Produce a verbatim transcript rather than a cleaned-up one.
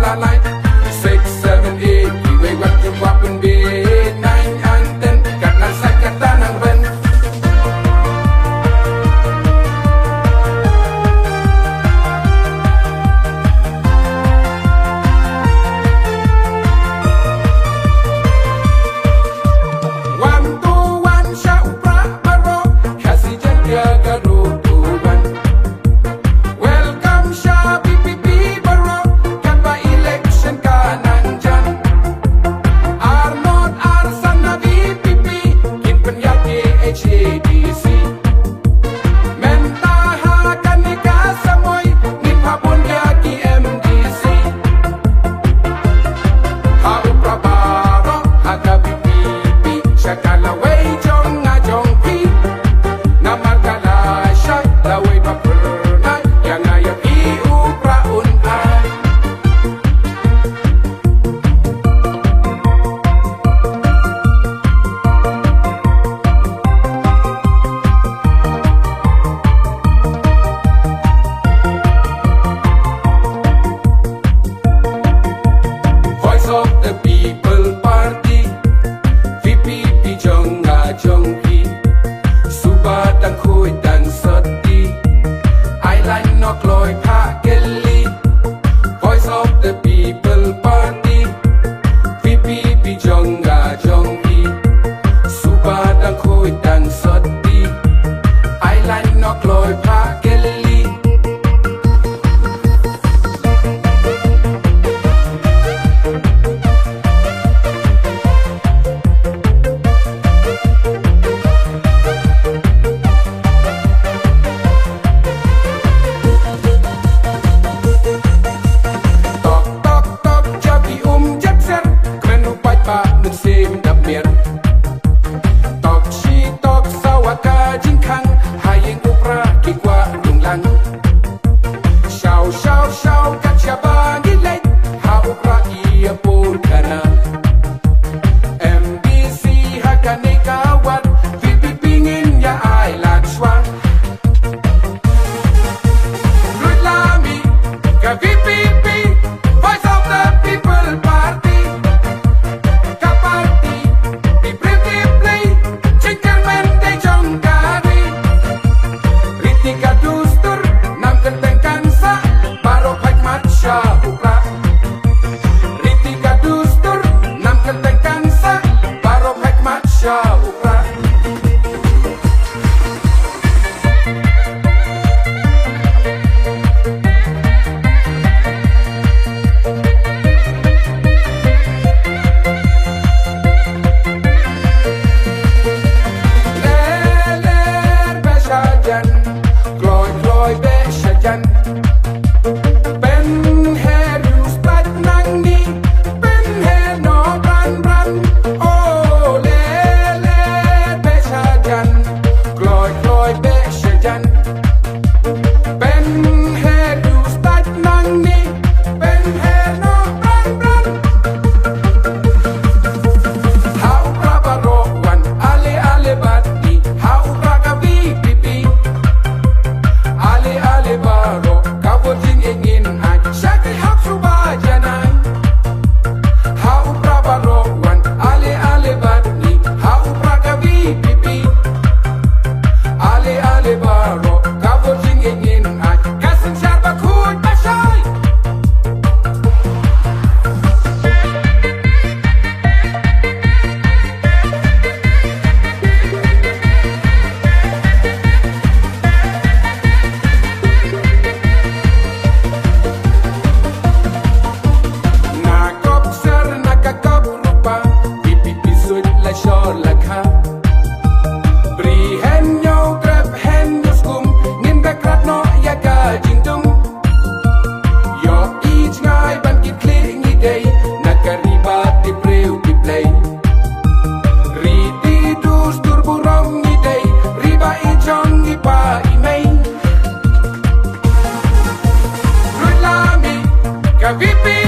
Six, seven, eight, kiwei wat ju kwah pynbeit. Nine and ten, katno sa kata nang ren. One to one, sha u Prah baroh, Khasi Jaiñtia Garo to one. Welcome sha VPP baroh, katba election ka nang jan. Ar nod ar san na VPP, kin pynïaid KHADC. Mynta ha kane ka samoi, ngin phah bun ïa ki MDC. Ha u Prah baroh, ha ka VPP, sha ka lawei jong nga jong phi. Namar ka lashai, lawei ba phyrnai, ïa nga ïa phi u Prah un ai. Voice of the People Party, VPP jong nga jong phi. Suba dang khuid dang sotti, ai lait noh kloi phah kylli. Voice of the People Party, VPP jong nga jong phi. Suba dang khuid dang sotti, ai lait noh kloi phah kylli. Tok, tok, tok, ja phi um jat ser, kmen u paidbah mynsiem dap miet. Tok shi tok sawa ka jingkhang, ha ïing u Prah ki kwah rung lang. Shaw, shaw, shaw, kat shaba ngi leit, ha u Prah ïa pud khana. MDC ha kane ka ward, VPP ngin ïa ai lad shuwa. Lut la mih ka VPP, Voice of the People Party. Ka party, ki briew ki blei, jingkyrmen dei jong ka ri. Riti ka dustur, nam kyrteng kan sah, baroh peit mat sha u Prah. Riti ka dustur, nam kyrteng kan sah, baroh peit mat sha u Prah. Ler ler beh shajan, kloi kloi beh shajan. Pynher ïa u stait nangne, pynher noh bran bran. O ler ler beh shajan, kloi kloi beh shajan. Pynher ïa u stait nangne, pynher noh bran bran. Ha u Prah baroh wan, ale ale bad ngi, ha u Prah ka VPP. Ale ale baroh, ka vote jingïeit ngin ai, sha ki hok shuwa janai. Ha u Prah baroh wan, ale ale bad ngi, ha u Prah ka VPP. Ale ale baroh, ka vote jingïeit ngin ai, ka synshar bakhuid bashai. Na kop ser na ka kop rupa, VPP suit la shor la kha. Bri hen ñiew, grep hen ñiew skum, ngin beh krad noh ïa ka jingdum. Ïohi jngai ban kit khlieh ngi dei, na ka ri bad ki briew ki blei. Riti dustur burom ngi dei, ri ba i jong i pa i mei. Lut la mih ka VPP.